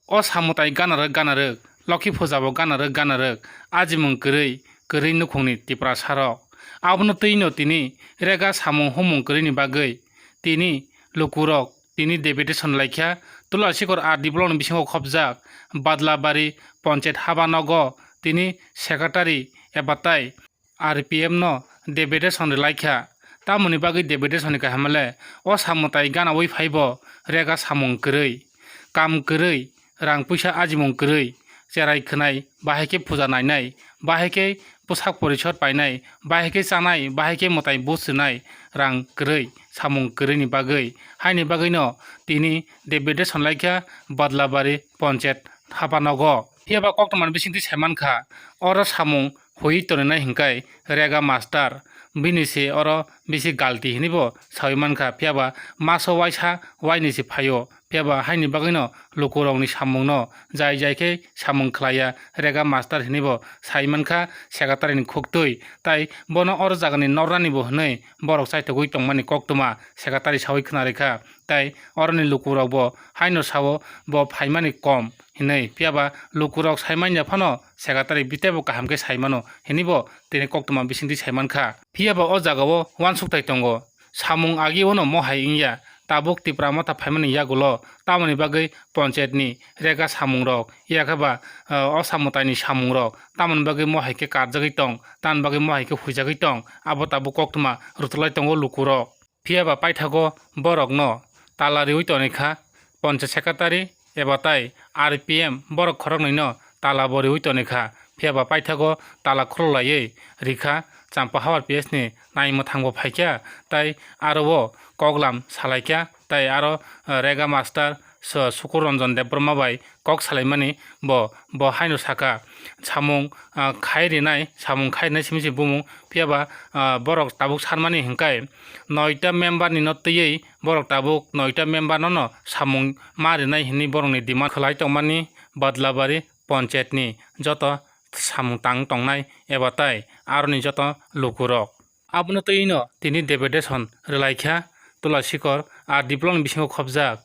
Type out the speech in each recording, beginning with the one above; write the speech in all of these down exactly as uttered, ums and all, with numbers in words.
O samung tai ganarwk ganarwk, Lokhi puja bo ganarwk ganarwk, ajimung kwrwi, kwrwi nukhungni Tiprasarok. Abono twino tini rega samung humung kwrwini bagwi tini lukurok tini deputation laikha Tulasikhor R D block ni bisingo khopjak Badlabari Panchayat haba nogo tini secretary eba tai R P F no deputation rwlaikha. Tamoni bagwi deputation ni kaham le o samung tai ganaui phaibo rega samung kwrwi, kam kwrwi, rang puisa ajimung kwrwi, cherai khwnai, bahai khe puja nainai, bahai khe bwsak porisor painai, bahai khe chanai, bahai khe mwtai bus rwnai, rang kwrwi, samung kwrwini bagwi. Haini bagwino tini deputation laikha Badlabari Panchayat haba nogo. Phiya ba koktwmani bisingtwi saimankha, oro samung hui tongnai hinkai rega master, bini se oro bisi galti hinwi bo saui mankha, phiya ba maso waisa waini se phaio, phiya ba haini bagwino lukurokni samungno jai jai khe samung khlaiya rega master hinwi bo sai mankha secretary ni khuktwi, tai bono oro jagani nornani bo hinwi borok chaithogwi tongmani koktwma secretary saui khna rikha, tai oroni lukurok bo haino sao bo phaimani kom hinwi, phiya ba lukurok sai manya phano secretary bwtaibo kaham khe sai mano hinwi bo tini koktwma bisingtwi sai mankha. Phiya ba o jagao uansukthai tongo, samung agi ono mohai wngya, tabuk Tipra Motha phaimani yagulo tamoni bagwi panchayat ni rega samungrok, yakhe ba, ah, o samung taini samungrok tamoni bagwi mohai khe karjagwi tong, tamoni bagwi mohai khe huijagwi tong, abo tabuk koktwma rwtwlai tongo lukurok. Phiya ba paithago borokno tala riui tonikha, panchayat secretary eba tai R P M borok khoroknwino tala bo riui tonikha, phiya ba paithago tala khuluk laiwi rikha, Champa Hawar P S ni nai mwthangbo phaikha, tai aro o koklam salaikha, tai aro, eh, rega master Su-, Sukur Ranjan Debbarma bai kok salaimani bo, bo haino saka, samung, ah, khai rinai, samung khai rinai simi se bumung, phiya ba, ah, borok tabuk sanmani hinkai noita member ni no twiwi borok tabuk noita member no no samung ma rinai hinwi borokni demand khlai tongmani Badlabari panchayat ni joto samung tang tongnai eba tai aroni joto lukurok. Abono twi no tini deputation rwlaikha Tulasikhor R D block ni bisingo khopjak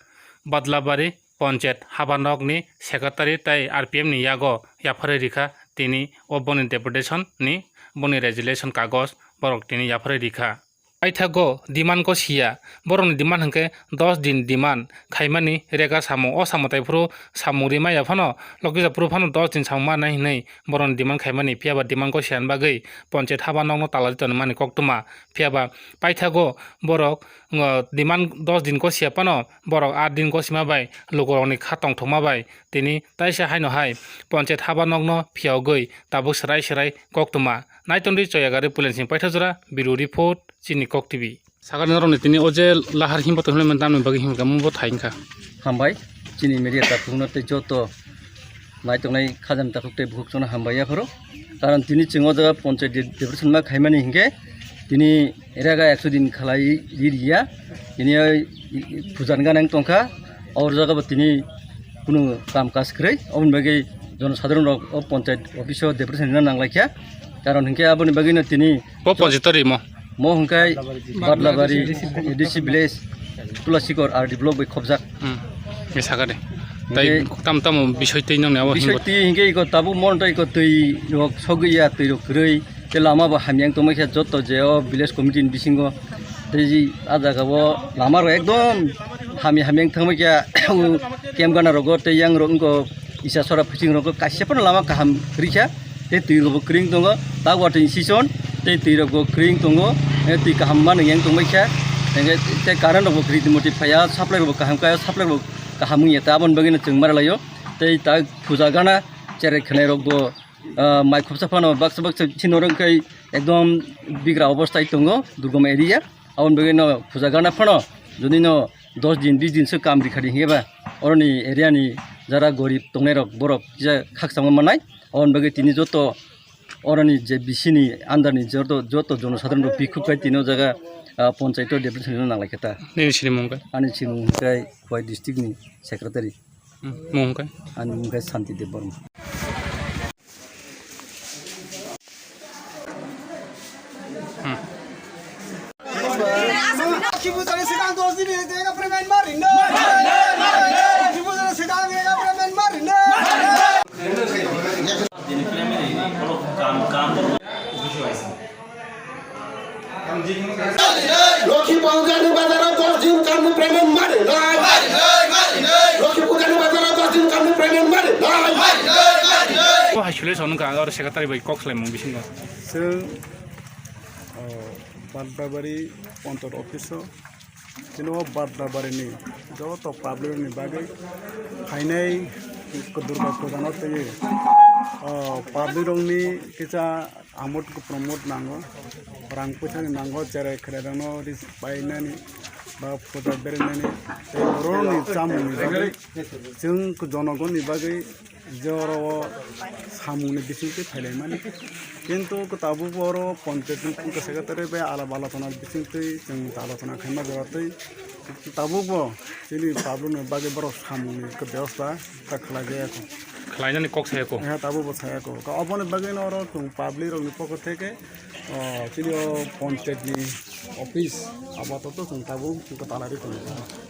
Badlabari Panchayat haba nok ni secretary tai R P M ni yago yapharwi rikha tini o boni deputation ni boni resignation kagoj borok tini yapharwi rikha. Paithago demand ko siya, borokni demand hwnkhe dos din demand khaimani rega samung, o samung tai phuru samung rimaya phano lokisa phuru phano dos din samung manai hinwi borokni demand khaimani, phiya ba demand ko siyani bagwi panchayat haba nokno tala di tonmani koktwma. Phiya ba paithago borok, uh, demand dos din ko siya phano borok aat din ko sima bai lukurokni kha tongthokma bai tini taisa haino hai panchayat haba nokno phiyogwi tabuk swrai swrai koktwma. Naitongdi Choyagari Pulensing Paithajora, Bureau Report, Chini Kok T V. Sakani norokni tini o je lahar himba tongmani tamni bagwi himkha mungbo thai wngkha. Hambai, chini media takhukno tei joto naitongnai khajani takhuk tei bukhuk chwngno hambai yapharo. Karon tini chwng o jaga panchayat de-, deputation ma khaimani hinkhe tini rega ekso din khalai ri riya. Tini o i-, i-, pujan gana wng tongkha. O jaga bo tini kunu kam kaj kwrwi. Oboni bagwi jonosadharon rok o panchayat office o deputation rina nanglaikha. Karon hinkhe aboni bagwino tini Bo ponjitori mo. Mo hwnkhe Badlabari A D C village, Tulasikor R D block bai khobjak. Hmm. Misakade. Tai Hwnkhe tam tamo bisoi twi nongni abo bisoi hingo. Twi hwnkhe iko tabuk mon tai iko twi rok sogwi ya, twi rok kwrwi. Tei lama bo hamya wng tongmai khe joto je o village committee ni bisingo. Tei ji a jaga o lama rok ekdom hamya hamya wng thangmai khe o camp gana rogo tei yang rok wngko isa sora phising rogo kaisa phano lama kaham rikha. Tei twi rok bo kwrwi wng tongo, ta watwi season tei twi rok bo kwrwi wng tongo, eh, twi kaham mano yang tongbai kha, hingke tei current rok bo kwrwi tongmo twi phaiya, supply rok bo kaham kaya, supply rok bo kaham wngya ta, aboni bagwi no chwng mara laio. Tei ta puja gana cherai khwnai rok bo, ah, mai khopsa phano baksa baksa chini oro wngkhai ekdom bigra obostai tongo, durgom area, aboni bagwi no puja gana phano jodi no dos din, bis din se kam rikha di hingke ba, oroni area ni jara gorib tongnai rok borok kisa khakchangma manai, aboni bagwi tini joto Oroni je bisini under ni joto, joto jonosadharon rok bikhuk khai tini o jaga, ah, ponchaito deputation no nang lai khe ta. Nini sini mung khe? Ani sini mung khe Khowai district ni secretary. Hmm, mung khe? Ani mung khe Santi Debbarma. Hmm. Laki bujani sidang dos din ega payment mari no. Laki bujani sidang ega payment mari Solution wngkha oro secretary bai kok khlaimung bisingo. Chwng, o, Badlabari Panchayat office o, chini o Badlabarini joto public ni bagwi phainai Durga puja no twi, o, public rokni kisa amut promote nango, rang puisa ni nango, cherai kherai rokno ris painani ba puja berinani tei borokni chamung ni bagwi chwng jonogon ni bagwi je oro o samung ni bisingtwi phailaimani. Kintu tabuk bo oro panchayat ni secretary bai alap alochona bisingtwi chwng alochona khaima jora twi tabuk bo chini public ni bagwi borok samung ni bebosta ta khlai jaya kho. Khlainani kok saya kho. Eh, tabuk bo saya kho. Ka oboni bagwi no oro chwng public rok ni pokho theke, o, chini o panchayat ni office apatot chwng tabuk talai ri tongo.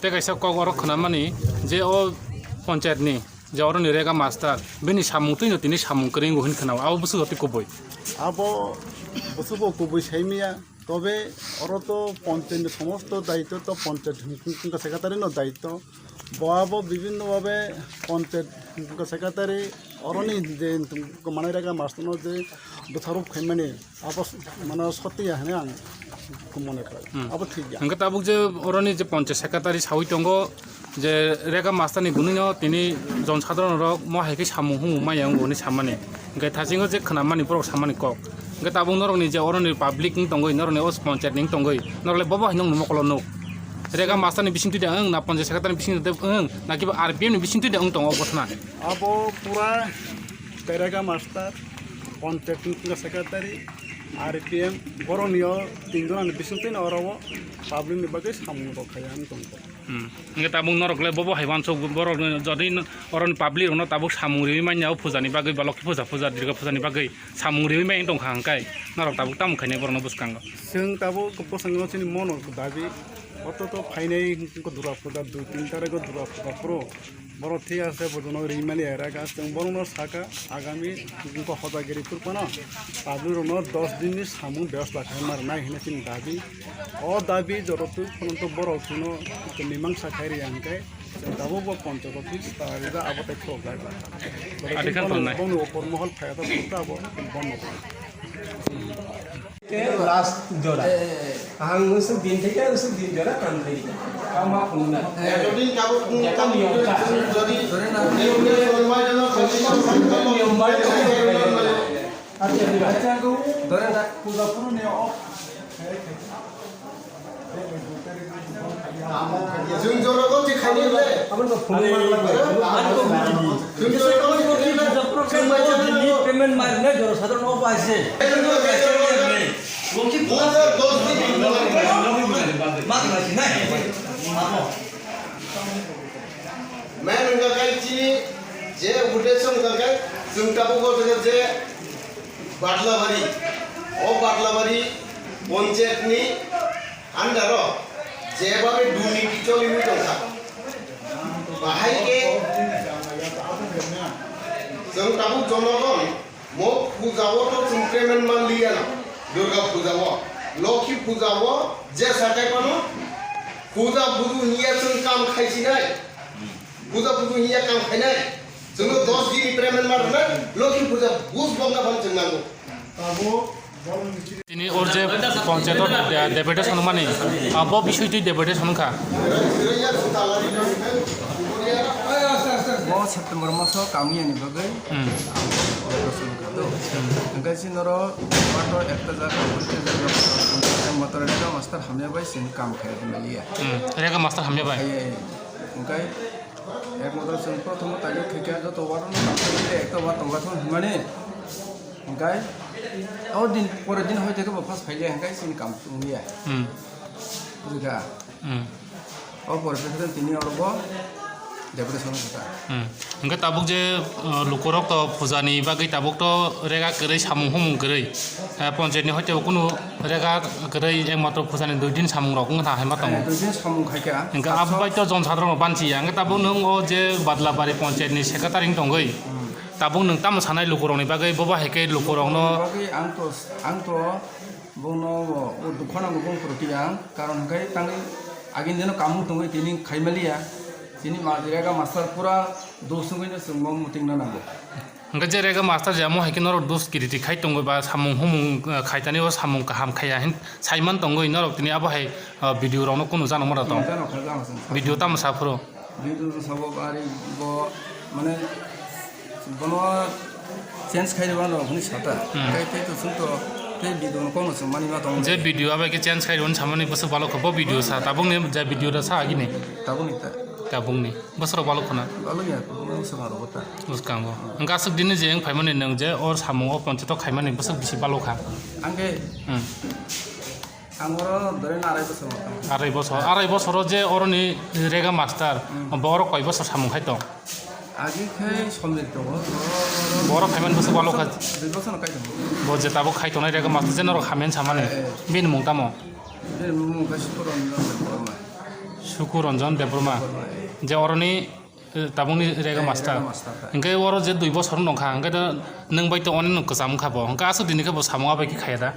Tei kaisa kok oro khwnamani je o panchayat ni je oro ni rega master bini samung twi no tini samung kwrwi wngo hin khwnao, abo bwswk jotoi kubui. Abo bwswk bo kubui saimaya, tobe oro to panchayat ni somosto daityo to panchayat hwnkha secretary no daityo, bo abo bibhinno bhabe panchayat hwnkha secretary oroni je manai rega master no je dotharop khaimani abo mane sotya hinwi ang mone khlai. Hmm. Abo thik ya. Hwnkhe tabuk je oroni je panchayat secretary sawi tongo, je rega master ni bunui no tini jon sadharon rok mo hai khe samung humung maya wngo hinwi samani. Hwnkhe thasingo je khwnamani borok samani kok. Hwnkhe tabuk norokni je oroni public wng tongwi, norokni o panchayat ni wng tongwi, norok le bobo hai nokni mokolo nuk. Rega master ni bisingtwi de wng na panchayat secretary ni bisingtwi de wng na kiba R P M ni bisingtwi de wng tongo o gotna. Abo pura rega master, panchayat ni secretary, R P M, borokni o tinjon ni bisingtwi no oro o public ni bagwi samung rok khai wng tongkha. Hmm. Hwnkhe tabuk norok le bobo hai uansuk borok jodi oroni public rokno tabuk samung riwi manya o puja ni bagwi ba lokhi puja, puja durga puja ni bagwi samung riwi manya tongkha hwnkhe norok tabuk tamo khainai borokno bwskango. Chwng tabuk bwskango chini mono dabi oto to phainai Durga puja dui tin tarikh o Durga puja phuru borok thik ase bojono riwi manya era ga chwng borokno saka agami Wngkha hodagiri phuru phano public rokno dos din ni samung bebosta khaima rwnai hinwi chini dabi. O dabi joto twi phano to borok chwngno mimangsa khai rwya hwnkhe chwng tabuk bo panchayat office ta rwjak abo tei khulok jak. Adi khe tongnai. Bongni opor mohol phaiya ta phuru ta abo bono. Last jora. Ang usuk din theke usuk din jora kam thai. Kama phununa. Jodi kamu jodi Jung jora ko ti khani le. Abang ko phunung mang lang. Jung jora ko ti khani le. Jung mai jora ko. Payment mar na jora sadar no paise. Dos din. Mang na si nai. Main wngkha khe chini je uddesho wngkha khe chwng tabuk o je Badlabari, o Badlabari panchayat ni under o jebabe durniti choliwi tongkha, bahai khe chwng tabuk jonogon mo puja o to chwng payment manliya no, Durga puja o, Lokhi puja o, jesa kaiphano puja buju hiya chwng kam khaisinai. Puja buju hiya kam khainai. Chwngno dos din ni payment ma rwnai. Lokhi puja bus bongna phan chwng nango. Tini or je panchayat o de-, deputation mani, ah, bo bisoi twi deputation kha. Bo September maso kamiyani bagwi Hmm. deputation kha do. Hwnkhe si noro wato ekta jaga, ekta jaga, motor rega master hamya bai sini kam khairokmaliya. Hmm. Rega master hamya bai. Ai, ai. Hwnkhe Ekmatro chwng prothomo taino khaikha joto warono ekta watong gathon hwnmani. Hwnkhe o din pore din hoi theke bo first phaile hwnkhe chini kam wngya. Hmm. Bujikha? Hmm. O pore khe tini oro bo decoration kha. Hmm. Hwnkhe tabuk je, uh, lukurok to puja ni bagwi tabuk to rega kwrwi samung humung kwrwi. Eh, panchayat ni hoite bo kunu rega kwrwi ekmatro puja ni dui din samung rok wngkha hai ma tongo. Eh, dui din samung khai kha. Hingke abo bai to jon sadrok no banchi ya. Hingke tabuk nwng o je Badlabari panchayat ni secretary wng tongwi. Hmm. Tabuk nwng tamo sanai lukurok ni bagwi, bo ba hai khe lukurok no. Bagwi ang to, ang to bono o, o dukho nango bong protia ang. Karon hingke tangwi agin jeno kamu tongwi tini khai maliya. Chini ma-, Rega master pura dos wngwi no chwng bo muting na nango. Hwnkhe je Rega master je amo hai khe norok dos kiriti khai tongo ba samung humung, eh, khaitani o samung kaham khaiya hin saiman tongwi norok tini abo hai, eh, video rokno kunu jano mora tong. Jano kha jano chwng. Video tamo sa phuru? Video sabo bari bo mane bono change khai rwna rok hwnwi sata. Hmm. Tei, tei to chwng to tei video no kono chwng mani ma tongo. Je video abai khe change khai rwna samani bwswk balok kha bo video sa tabukni je video da sa agini. Tabukni ta. Tabukni. Bwswk rok balok khna. Balok ya, bwswk rok ta. Bwskango. Hwnkhe aswk dini je wng phaimani nwng je or samung o ponchito khaimani bwswk bisi balok kha. Angkhe. Hmm. Ang oro dore na arai bosor wngkha. Arai bosor, arai bosoro je oroni Rega master, hmm, bo oro koi bosor samung khai tong? Agi khai somil tongo. Bo oro khaimani bosor balo kha. Dui bosor no kai tongo. Bo je tabuk khai tongnai Rega master je norok hamya samani. Eh, eh. Bini mung tamo? Bini mung khe Sukuranjan Debbarma. Sukuranjan Debbarma. Debbarma, eh. Je oroni Eh, tabukni Rega master. Rega master kha. Hwnkhe oro je dui bosor wng tongkha, hwnkhe da nwng bai to onek no kwcham wngkha bo. Hwnkhe aswk dini khe bo samung abai khe khaiya da?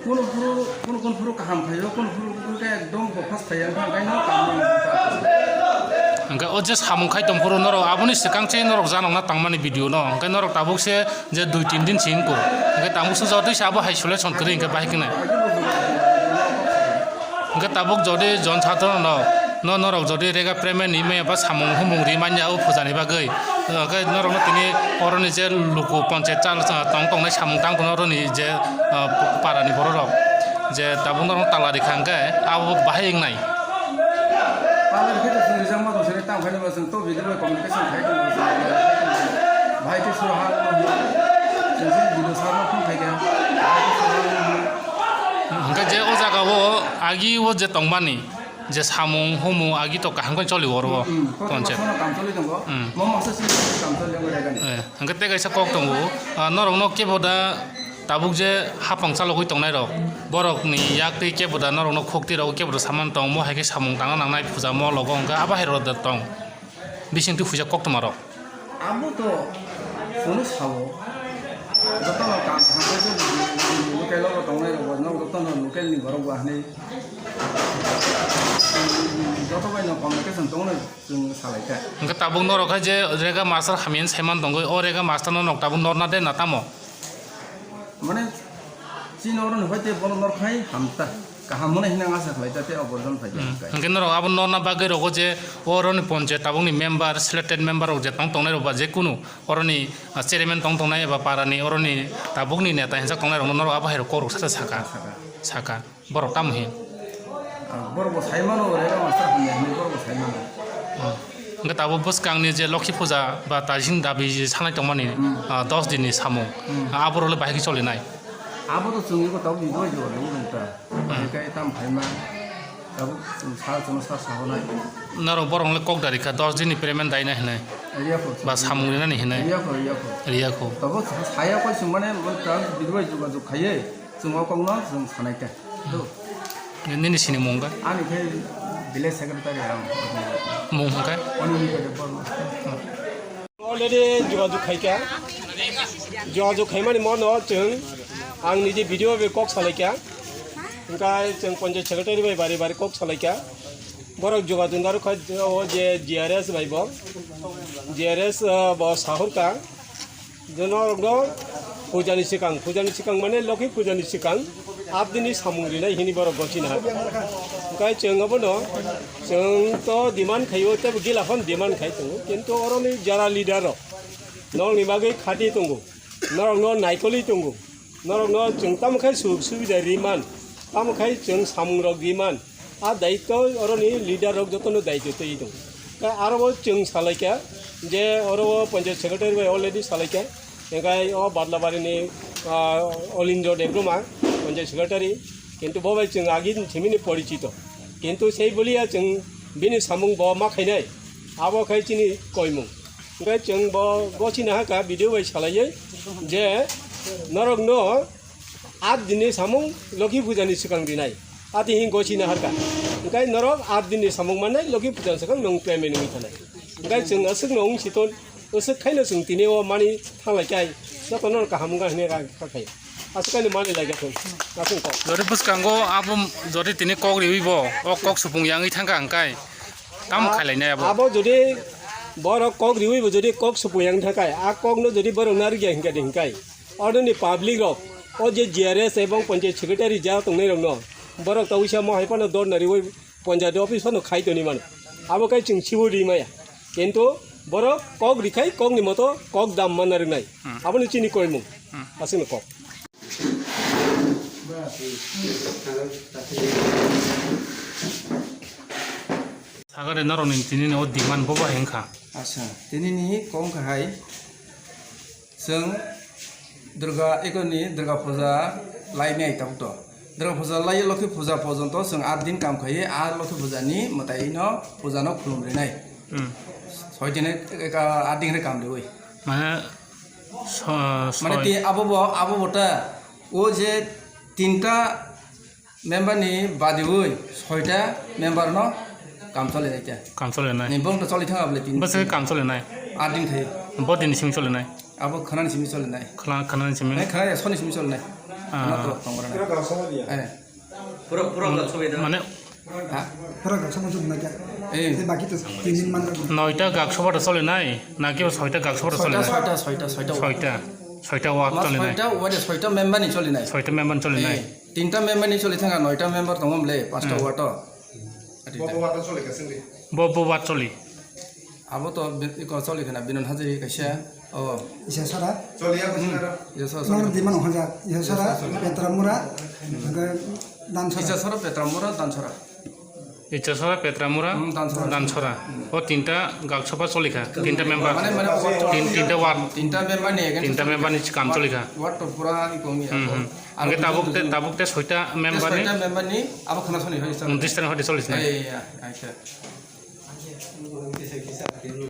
Kunu phuru, kunu kunu phuru kaham khaio, kunu phuru hwnkhe ekdom bo phas khaiya, hwnkhe no kaham wngkha. Hwnkhe o je samung khai tong phuru norok aboni swkang se norok janokna tangmani video no. Hwnkhe norok tabuk se je dui tin din si wngkho. Hwnkhe tabuk se jotoi se abo hai solution kwrwi hwnkhe bahai khe nai. Hwnkhe tabuk jodi jon satro no, no norok jodi Rega payment ni maya ba samung humung ri manya o puja ni bagwi, hwnkhe norok no tini oroni je luku ponche chal tong tongnai samung tang tongnai oroni je, ah, para ni borok rok je tabuk norok tala rikha hwnkhe abo bahai wngnai. Pala rikhe to chwng rijak ma tong sini tang phai nai ba chwng to video bai communication khai tong bo chwng. Bahai khe sura ha chwng se video sa ma phone khai khe. Bahai khe sura ha. Hwnkhe je o jaga o agi o je tongmani je samung humung agi to kaham khe choli oro o. Hmm, hmm. Kotor ponche. Kotor no kam choli tongo. Hmm. Mo masa sini kam choli tongo Rega ni. Eh, hwnkhe tei kaisa kok tongo. Ah, norok no kebo da tabuk je hapang chalogwi tongnai rok, borok ni yak twi kebo da norok no khuk twi rok kebo da saman tong mo hai khe samung tangna nangnai puja mo logo hwnkhe abo hai rok da tong. Bising twi puja koktwma rok. Abo to phone o sao. Joto no kam thang khe je local o tongnai rok bo no joto no local ni borok bo hinwi joto bai no communication tongnai. Chwng salai kha. Hwnkhe tabuk norok hai je Rega master hamya saiman tongwi, o Rega master no nok tabuk norna de na tamo? Mane chini oro ni hoite bono nor khai hamta. Kaham mone hinang asa khlai ta te oborjon phai Hmm. kha. Hwnkhe norok abo norna bagwi rogo je oroni ponchayat tabukni member, selected member rok je tong tongnai rok ba je kunu oroni, ah, chairman tong tongnai eba parani oroni tabukni neta hinjak tongnai rok no norok abo hai rok kok rok saka saka. Saka. Saka. Borok tamo hin? Ah, borok bo sai mano, Rega master hamya hinwi borok bo sai mano. Hmm. Hwnkhe tabuk bwskangni je Lokhi puja ba taising dabi je sanai tongmani, Hmm. ah, dos dinni samung. Hmm. Ah, aborok le bahai khe cholinai? Abo to chwng eko tabuk video bai jora nung ta. Hmm. Bahai khe tam phaima. Tabuk chwng sa, chwngno sa sahonai. Norok borok le kok dari kha, dos dinni payment daina hinwi. Riya kho. Ba samung rinani hinwi. Riya kho, riya kho. Riya kho. Tabuk saya koi chwng mane, mo ta video bai jogajog khaiwi. Chwng o kokno chwng sanai kha. Nini sini mung kha? Ani khe village secretary ang. Mung hwn khe? Oni ni khe borno. Already jogajog khai kha. Jogajog khaimani mono chwng ang niji video bai kok salai kha. Hwnkhe chwng panchayat secretary bai bari bari kok salai kha. Borok jogajog narwk kha o je G R S bai bo. G R S, uh, bo sahor kha. Je norokno pujani swkang, pujani swkang mane Lokhi pujani swkang, aat dini samung rinai hini borok gochina. Hwnkhe chwng abono, chwng to demand khaio, tebo gila phano demand khai tongo, kintu oroni jara leader rok norokni bagwi khati tongo, norokno naikoli tongo, norokno chwng tamo khe suk subida riman, tamo khe chwng samung rok riman, A daityo oroni leader rok jotono daityo twi tong. Ka aro bo chwng salai kha je oro o panchayat secretary bai already salai kha. Engkai o Badlabari ni, ah, Olindro Debbarma panchayat secretary. Kintu bo bai chwng agi thimini porichito. Kintu sei boliya chwng bini samung bo ma khainai. Abo khai chini koimung. Engkai chwng bo gochina ha kha video bai salaiwi je norokno Aat dinni samung Lokhi puja ni swkang rinai. Ati hing gosi na harka. Engkai norok aat dinni samung mannai Lokhi puja ni swkang nwng payment wngwi thanai. Engkai chwng aswk no wng si ton, aswk khaino chwng tini o mani thanglai kai. Joto no kaham wngkha hwnwi ra kha khai. Aswk kaino mani lai kha thung. Aswk kok. Jori bwskango abo jori tini kok riwi bo, o kok supung yangwi thangkha engkai. Tamo A-, khailai nai abo. Abo jodi borok kok riwi bo jodi kok supung yang thakai, a kok no jodi borok narwk ya hingka de hingkai. Odoni public rok, o je G R S ebong panchayat secretary ja tongnai rok no, borok ta uisa mo hai phano dor nariwi panchayat office phano khai toni mano. Abo kai chwng sibo ri maya. Kintu borok kok rikhai kok ni moto kok dam manna rwnai. Hmm. Abo ni chini koimung. Hmm. Aswk no kok. Sagare norokni tinini o demand bobo hengkha. Acha, tinini kok wngkha hai, chwng Durga, ikoni Durga puja lainai tabuk to. Durga puja lai Lokhi puja porjonto chwng aat din kam khaiwi, a Lokhi puja ni mwtai no puja no khulum rinai. Hmm. Soi din, eka, aat din kam riwi. Mane, so-, Mane soi. Ti abo bo, abo bo ta, o je tinta member ni badiwi soita member no kam chole nai khe. Kam chole nai. Ni bong to choli thang abole tin. Bwswk kam chole nai. Aat din thai. Bo din simi chole nai. Abo khana ni simi chole nai. Khana, khana ni simi. Nai khana ya soni simi chole nai. Ah. Ano to tong gra nai. Eh. Pura, pura gak sobai da. Mane. Ha? Pura gak sobai da. Eh. Te baki to tin din man. Noita gak sobai da chole nai. Naki soita gak sobai da chole nai. Soita, soita, soita, soita. Soita. Soita ward chole nai. Soita, ward soita member ni chole nai. Soita member ni chole nai. Eh. Tinta member ni choli thanga, noita member tongo mle, pasta Hmm. ward o. Bo, bo ward o choli ka singri. Bo, bo ward choli. Abo to bi-, iko choli khana, Binon Hazari kaisa. Oh. Isa sara. Choli ya, Hmm. Isa sara. Isa sara. Nang di mano hanja. Isa sara, Isa sara. Petramura, hingke Dansara. Isa sara, Petramura, Dansara. Ichasora, Petramura, Hmm, Dansora. Dansora. O tinta gaksopa cholikha, tinta member. Mane, mane, Tin-, tinta ward. Tinta member ni against Tinta member ni kam cholikha. Ward to pura ikong ni Hmm, ako. hmm. Aro Hingke tabuk te, tabuk te soita member ni. Soita member ni abo khana soni hoi sa. Untis tani hoi solis na. Eh, ya, acha.